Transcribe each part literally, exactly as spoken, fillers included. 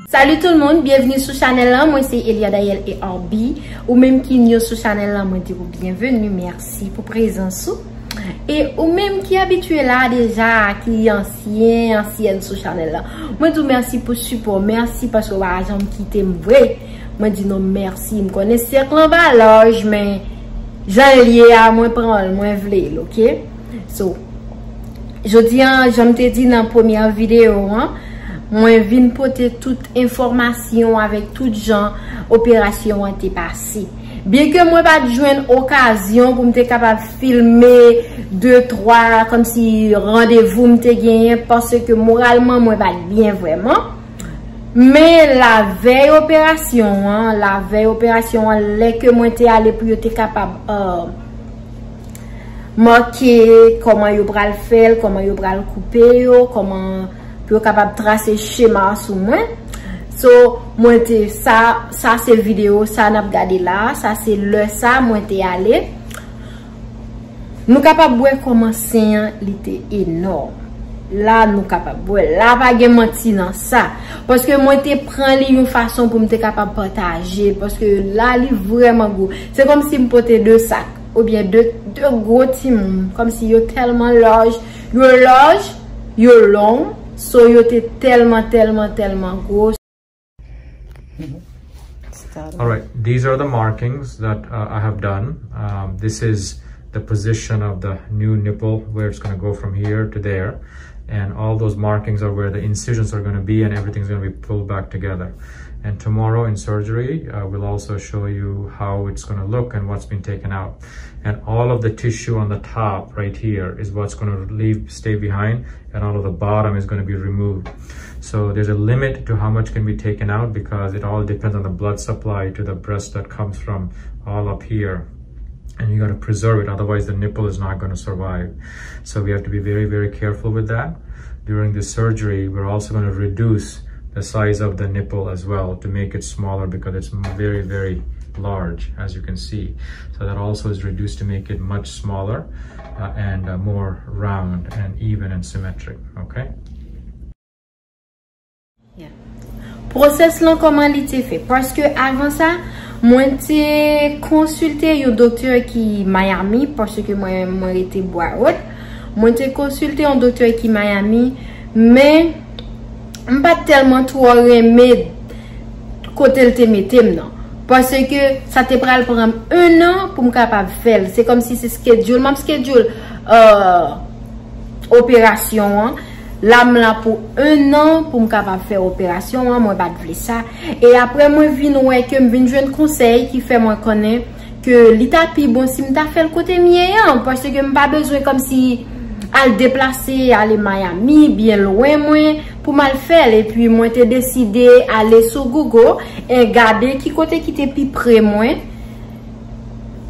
Salut tout le monde, byenvni sou chanèl lan, mwen se Eliadaelle A R B. Ou menm ki new sou chanèl lan, mwen di w byenveni, mèsi pou prezans ou. E ou menm ki abitye la deja, ki ansyen, ansyèn sou chanèl lan, mwen di w mèsi pou sipò, mèsi paske w pa janm kite m vre. Mwen di nou mèsi, m konnen sèk lan pa laj, men jan l ye a, mwen pran l, mwen vle l, oke? So, jodi an, jan m te di nan premyè videyo an, mwen vin pote tout enfòmasyon avèk tout jan operasyon an te pase. Byenke mwen pa t jwenn okazyon pou m te kapab filme de, twa, kòmsi randevou m te genyen, paske moralman mwen pa t byen vrèman. Men lavèy operasyon an, lavèy operasyon an, lè ke mwen te ale pou yo te kapab, euh, make kòman yo pral fè l, kòman yo pral koupe yo, kòman pou yo kapab trase chema sou mwen. So, mwen te, sa, sa se videyo, sa n ap gade la, sa se lè sa mwen te ale. Nou kapab wè kòman sen an li te enòm. La nou kapab wè, la pa gen manti nan sa. Paske mwen te pran li yon fason pou m te kapab pataje, paske la li vrèman gwo. Se kòmsi m pote de sak, oubyen de, de gwo timoun, kòmsi yo tèlman laj, yo laj, yo long, so yo te tèlman, tèlman, tèlman gwo. All right, these are the markings that uh, I have done. Um, this is the position of the new nipple, where it's going to go from here to there. And all those markings are where the incisions are going to be, and everything's going to be pulled back together. And tomorrow in surgery, uh, we'll also show you how it's going to look and what's been taken out. And all of the tissue on the top right here is what's going to leave, stay behind, and all of the bottom is going to be removed. So there's a limit to how much can be taken out because it all depends on the blood supply to the breast that comes from all up here. And you got to preserve it, otherwise the nipple is not going to survive. So we have to be very, very careful with that. During the surgery, we're also going to reduce the size of the nipple as well to make it smaller because it's very, very large, as you can see. So that also is reduced to make it much smaller uh, and uh, more round and even and symmetric. Okay. Pwosès lan kòman li te fè? Paske avan sa, mwen te konsilte yon doktè ki Miami, paske mwen, mwen rete Broward. Mwen te konsilte yon doktè ki Miami, men m pa t tèlman twò renmen kote l te mete m nan. Paske sa te pral pran m en an pou m kapab fè l. Se kòmsi se schedule, m ap schedule, euh, operasyon an. La m la pou en an pou m kapab fè operasyon an, mwen pa t vle sa. E apre mwen vin wè ke m vin jwenn konsèy ki fè mwen konnen ke li ta pi bon si m ta fè l kote m ye an, paske m pa bezwen kòmsi al deplase, ale Miami, byen lwen mwen, pou m al fè l. Epi mwen te deside ale sou Google e gade ki kote ki te pi pre mwen.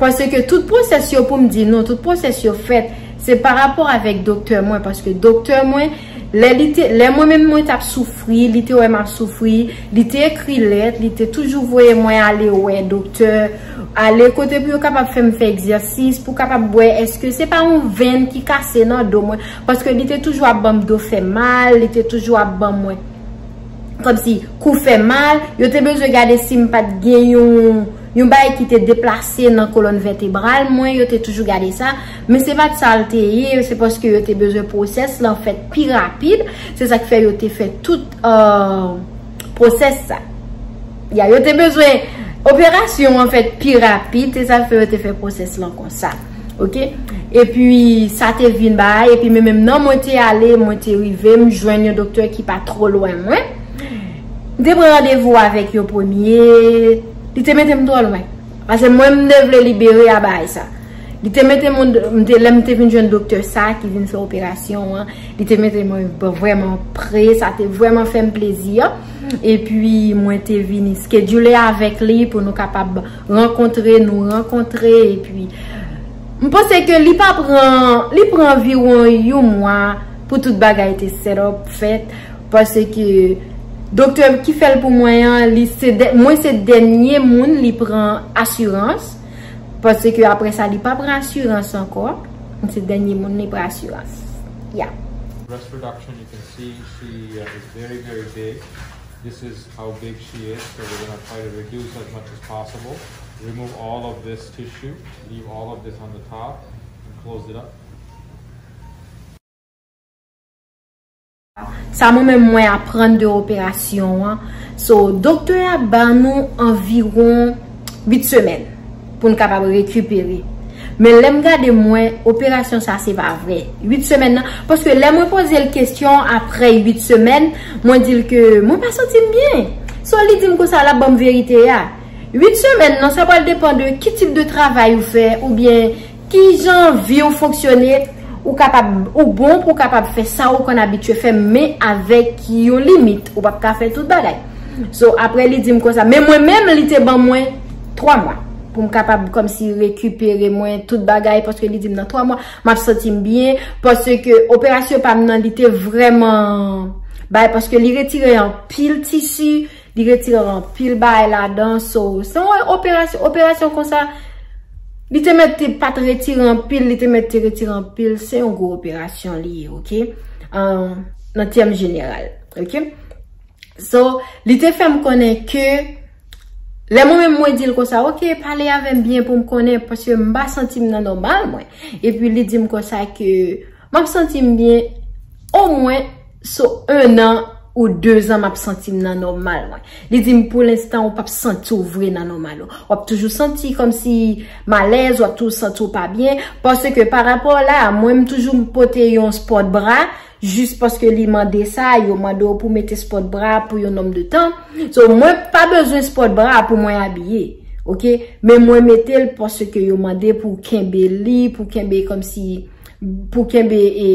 Paske tout pwosès yo, pou m di nou, tout pwosès yo fèt, se pa rapò avèk doktè mwen, paske doktè mwen, lè li te, lè mwen menm mwen t ap soufri, li te wè m ap soufri, li te ekri lèt, li te toujou voye mwen ale wè doktè, ale kote pou yo kapab fè m fè egzèsis, pou kapab wè èske se pa yon venn ki kase nan do mwen, paske li te toujou ap ban m do fè mal, li te toujou ap ban mwen kòmsi kou fè mal, yo te bezwen gade si m pa t gen yon, yon bagay ki te deplase nan kolòn vètebral mwen, yo te toujou gade sa, men se pa t sa l te ye, se paske yo te bezwen pwosès lan fèt pi rapid, se sa k fè yo te fè tout, euh, pwosès sa. Ya, yo te bezwen operasyon an fèt pi rapid, se sa k fè yo te fè pwosès lan konsa. Oke? Epi sa te vin bay, epi men menm nan mwen te ale, mwen te rive, m jwenn yon doktè ki pa twò lwen mwen. M te pran randevou avèk yo premye, li te mete m twò lwen. Paske mwen m te vle libere a bagay sa. Li te mete mwen, m te, lè m te vin jwenn doktè sa ki vin fè operasyon an, li te mete mwen vrèman pre, sa te vrèman fè m plezi. Epi mwen te vini schedule avèk li pou nou kapab rankontre, nou rankontre, epi m panse ke li pa pran, li pran anviwon yon mwa pou tout bagay te set up, fèt, paske doktè ki fè l pou mwen an, li se dè-, mwen se dènye moun li pran asirans, paske apre sa li pa pran asirans ankò, mwen se dènye moun li pran asirans. Ya. Breast reduction, you can see she uh, is very, very big. This is how big she is, so we're gonna try to reduce as much as possible. Remove all of this tissue, leave all of this on the top, and close it up. Sa mwen menm mwen aprann de operasyon an. So, doktè a ba nou anviwon uit semèn pou n kapab rekipere. Men lè m gade mwen, operasyon sa se pa vre. Uit semèn nan, paske lè mwen poze l kesyon apre uit semèn, mwen di l ke mwen pa santi m byen. So, li di m konsa, l ap ban m verite a. Uit semèn nan, sa pral depann de ki tip de travay ou fè, oubyen ki jan vi w fonksyone, ou kapab, ou bon pou w kapab fè sa ou konn abitye fè, men avèk yon limit. Ou p ap ka fè tout bagay. So, apre li di m konsa, men mwen menm, li te ban mwen twa mwa pou m kapab kòmsi rekipere mwen tout bagay, paske li di m nan twa mwa, m ap santi m byen, paske operasyon pa m nan, li te vrèman bay, paske li retire anpil tisi, li retire anpil bagay ladan, so, se yon operasyon, operasyon konsa, li te mèt te pa t retire anpil, li te mèt te retire anpil, se yon gwo operasyon li ye, oke? An, nan tèm jeneral, oke? So, li te fè m konnen ke, lè mwen menm mwen di l konsa, oke, pale avè m byen pou m konnen, paske m pa santi m nan nòmal mwen. Epi li di m konsa ke m ap santi m byen omwen so enn an ou de zan m ap santi m nan nòmal mwen. Li di m pou lenstan ou p ap santi w vre nan nòmal ou. W ap toujou santi kòmsi malèz, w ap toujou santi w pa byen. Paske pa rapò la, mwen m toujou m pote yon spòt bra, jis paske li mande sa, yo mande w pou mete spòt bra pou yon nonm de tan. So, mwen pa bezwen spòt bra pou mwen abiye. Oke? Men mwen mete l paske yo mande pou kenbe li, pou kenbe kòmsi pou kenbe e,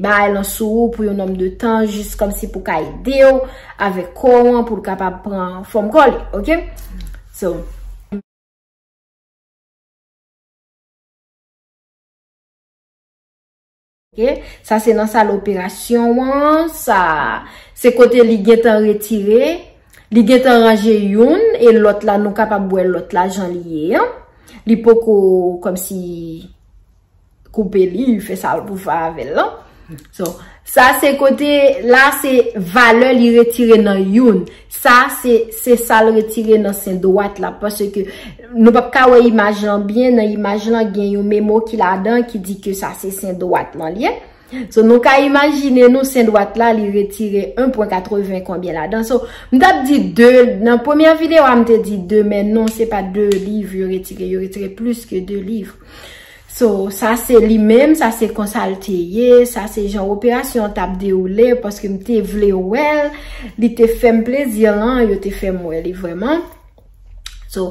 bagay lan sou ou pou yon nonm de tan, jis kòmsi pou ka ede w avèk kò w an, pou l kapab pran fòm kò li, oke? So, oke, sa se nan sal operasyon an, sa se kote li gentan retire, li gentan ranje youn, e lòt la, nou kapab wè lòt la jan li ye an. Li poko kòmsi koupe li, fè sa l pou fè avè l lan. So, sa se kote la, se valè li retire nan youn. Sa se, se sa l retire nan sen dwat la, paske nou p ap ka wè imaj lan byen. Nan imaj lan, gen yon memo ki ladan ki di ke sa se sen dwat lan li ye. So, nou ka imajine nou sen dwat la, li retire en pwen katreven konbyen ladan. So, m t ap di de, nan premyè videyo a, m te di de, men non, se pa de liv yo retire, yo retire plis ke de liv. So, sa se li menm, sa se konsa l te ye, sa se jan operasyon an t ap dewoule, paske m te vle wè l, li te fè m plezi lan, yo te fè m wè li vrèman. So,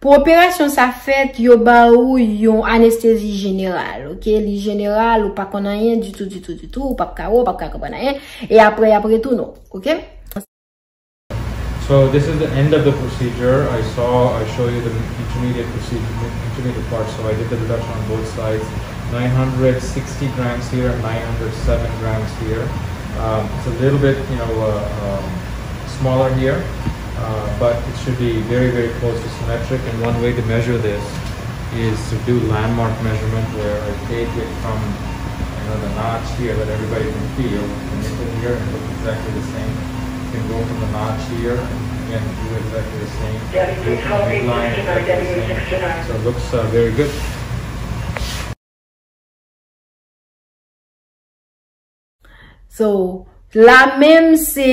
pou operasyon sa fèt, yo ba ou yon anestezi jeneral, oke? Li jeneral, ou pa konn anyen ditou, ditou, ditou, ou p ap ka wè, ou p ap ka konprann anyen, e apre, y ap retounen w, oke? So this is the end of the procedure. I saw, I show you the intermediate procedure, intermediate part. So I did the reduction on both sides. nine hundred sixty grams here and nine hundred seven grams here. Um, it's a little bit, you know, uh, um, smaller here, uh, but it should be very, very close to symmetric. And one way to measure this is to do landmark measurement where I take it from, you know, the notch here that everybody can feel, and it here and look exactly the same. You can go from the notch here and again do exactly the same. Go from the midline exactly the same. So it looks uh, very good. So, la menm se,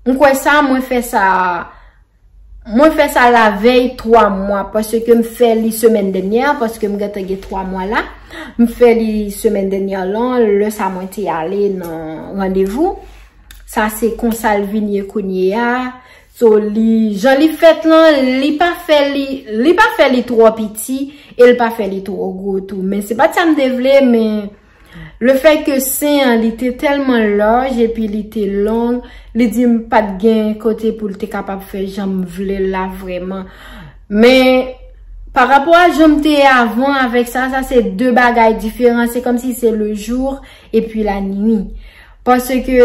m kwè sa, mwen fè sa, mwen fè sa lavèy twa mwa, paske m fè li semèn dènyè, paske m gentan gen twa mwa la. M fè li semèn dènyè lan, lè sa mwen te ale nan randevou. Sa se konsa l vin ye kounye a. So, li, jan li fèt lan, li pa fè li, li pa fè li twò piti, e l pa fè li twò gwo tou. Men se pa t sa m te vle, men le fait que sen an, li te tèlman laj epi li te long, li di m pa t gen kote pou l te kapab fè jan m vle l la vrèman. Men, pa rapò a jan m te ye avan avèk sa, sa se de bagay diferan. Se kòmsi se le jour epi la nuit. Paske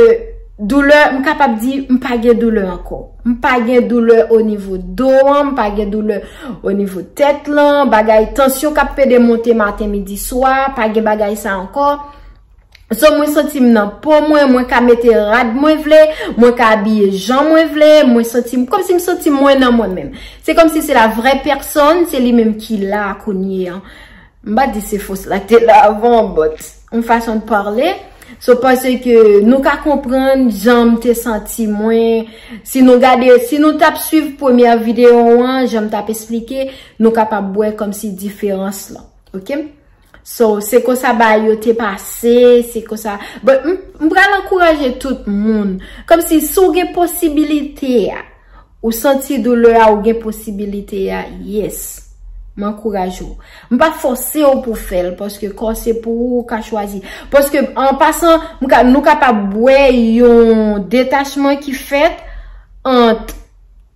doulè, m kapab di, m pa gen doulè ankò. M pa gen doulè o nivo do an, m pa gen doulè o nivo tèt lan, bagay tansyon k ap pede monte maten, midi, swa, pa gen bagay sa ankò. So, mwen santi m nan po mwen, mwen ka mete rad mwen vle, mwen ka abiye jan mwen vle, mwen santi m, kòmsi m santi mwen nan mwen menm. Se kòmsi se la vraie personne, se li menm ki la kounye an. M pa di se fòs la ki te la avan, but yon fason de parler. So, paske nou ka konprann jan m te santi mwen, si nou gade, si nou t ap swiv premyè videyo an, jan m t ap esplike, nou kapab wè kòmsi diferans lan. Ok? So, se konsa bagay yo te pase, se konsa. But m, m pral ankouraje tout moun. Kòmsi si w gen posibilite a, ou santi doulè a, ou gen posibilite a, yes. M ankouraje w. M pa fòse w pou fè l, paske kò se pou ou, ou ka chwazi. Paske, an pasan, m ka, nou kapab wè yon detachman ki fèt ant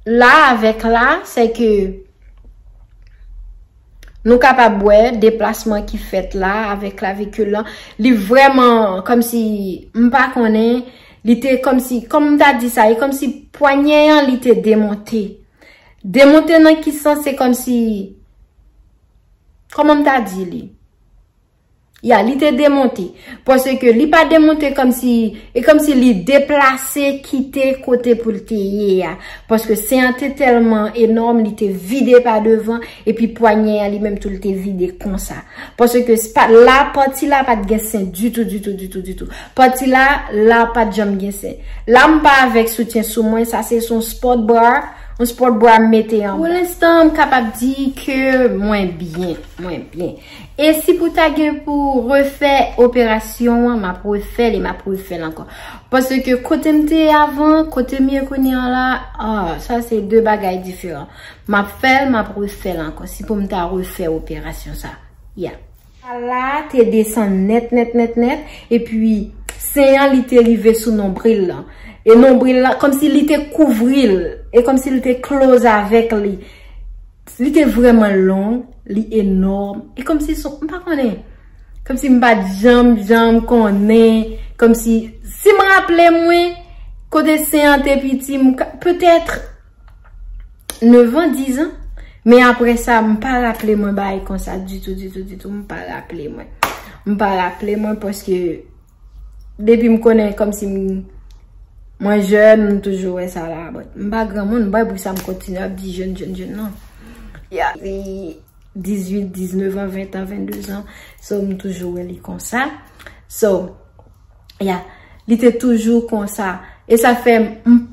la avèk la, se ke nou kapab wè deplasman ki fèt la avèk klavikil lan. Li vrèman, kòmsi, m pa konnen, li te kòmsi, kòm m ta di sa, e kòmsi pwanyè an, li te demonte. Demonte nan ki sans? Se kòmsi, kòman m ta di li? Ya, li te demonte. Paske li pa demonte kòmsi, e kòmsi li deplase, kite kote pou l te ye a. Paske sen an te tèlman enòm, li te vide pa devan, epi pwanyè an li menm tou li te vide konsa. Paske se pa, la, pati la pa t gen sen ditou, ditou, ditou, ditou. Pati la, la pa t janm gen sen. La, m pa avèk soutyen sou mwen, sa se yon sport bra, yon sport bra m mete anba. Pou lenstan, m kapab di ke mwen byen, mwen byen. E si pou ta gen pou refè operasyon an, m ap refè l e m ap refè l ankò. Paske kote m te ye avan, kote m ye kounye a la, ah, sa se de bagay diferan. M ap fè l, m ap refè l ankò. Si pou m ta refè operasyon sa. Ya. La te desann nèt, nèt, nèt, nèt. Epi, sen an, li te rive sou nonbril lan. E nonbril lan, kòmsi li te kouvri l. E kòmsi li te close avèk li. Li te vrèman long, li enòm. E kòmsi son, m pa konnen. Kòmsi m pa t janm, janm konnen. Kòmsi, si m raple mwen, kote sen an te piti, m ka, petèt, nèf an, diz an. Men apre sa, m pa raple mwen bagay konsa ditou, ditou, ditou. M pa raple mwen. M pa raple mwen paske depi m konnen kòmsi m, mwen jèn, m toujou wè sa la. But m pa granmoun, m pa pou sa m kontinye ap di jèn, jèn, jèn, non. Ya, li dizuit, diznèf an, ven an, venndezan. So, m toujou wè li konsa. So, ya, li te toujou konsa. E sa fè m,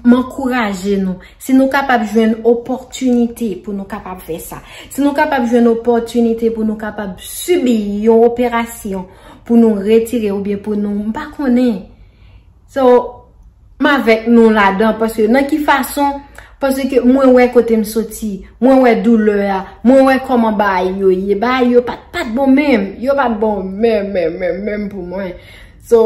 m ankouraje nou. Si nou kapab jwenn opòtinite pou nou kapab fè sa. Si nou kapab jwenn opòtinite pou nou kapab sibi yon operasyon pou nou retire oubyen pou nou, m pa konnen. So, m avèk nou ladan, paske nan ki fason, paske mwen wè kote m soti, mwen wè doulè a, mwen wè kòman bagay yo ye, bagay yo pa t, pa t bon menm, yo pa t bon menm, menm, menm, menm pou mwen. So,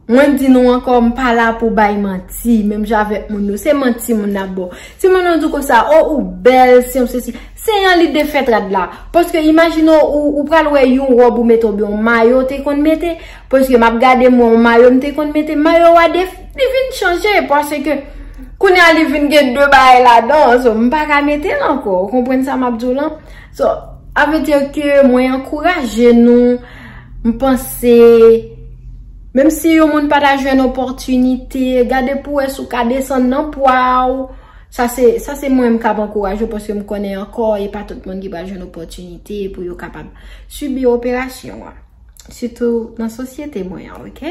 mwen di nou ankò, m pa la pou bay manti, menm jan avèk moun yo, se manti moun ap ba w. Si moun nan di w konsa, o, ou bèl, si yon sesi, se yon li defèt rad la. Paske imajine w, ou, ou pral wè yon wòb ou mete oubyen yon mayo w te konn mete, paske m ap gade mwen yon mayo m te konn mete, mayo a def-, li vin chanje, paske kounye a li vin gen de bagay ladan, so m pa ka mete l ankò, ou konprann sa m ap di w lan? So, a vle di ke mwen ankouraje nou, m panse, menm si yon moun pa ta jwenn opòtinite, gade pou wè si w ka desann nan pwa w, Sa se, sa se mwen m k ap ankouraje w paske m konnen ankò e pa tout moun ki pral jwenn opòtinite pou yo kapab sibi operasyon an. Sitou nan sosyete mwen an, ok?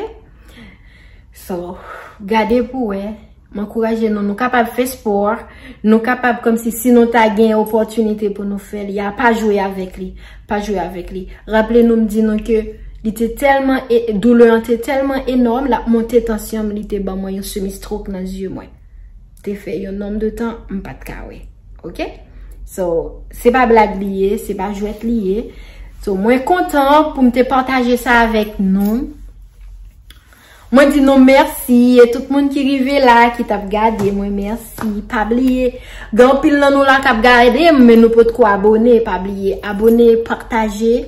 So, gade pou wè, m ankouraje nou, nou kapab fè spò, nou kapab kòmsi si nou ta gen opòtinite pou nou fè li a, pa jwe avèk li, pa jwe avèk li. Raple nou m di nou ke li te tèlman, e, doulè an te tèlman enòm, l ap monte tansyon m, li te ban mwen yon semi stroke nan zye mwen. Te fè yon nonm de tan, m pa t ka wè. Ok? So, se pa blag li ye, se pa jwèt li ye. So, mwen kontan pou m te pataje sa avèk nou. Mwen di nou mèsi, e tout moun ki rive la, ki t ap gade mwen, mèsi. Pa bliye, gen anpil nan nou la k ap gade m, men nou potko abòne. Pa bliye, abòne, pataje.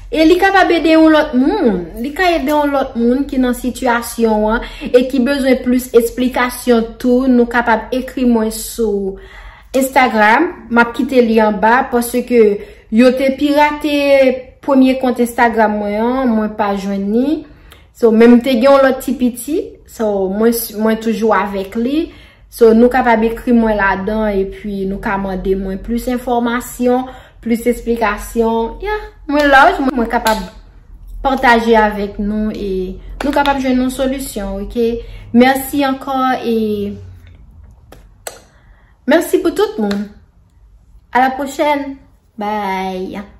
E li kapab ede yon lòt moun. Li ka ede yon lòt moun ki nan sitiyasyon an e ki bezwen plis esplikasyon tou. Nou kapab ekri mwen sou Instagram, m ap kite li anba paske yo te pirate premye kont Instagram mwen an, mwen pa jwenn li. So, men m te gen yon lòt ti piti, so, mwen, mwen toujou avèk li. So, nou kapab ekri mwen ladan epi nou ka mande mwen plis enfòmasyon, plis esplikasyon. Yeah, mwen large, mwen, mwen kapab pataje avèk nou e nou kapab jwenn yon solisyon, ok? Mèsi ankò e mèsi pou tout moun. À la prochaine. Bye.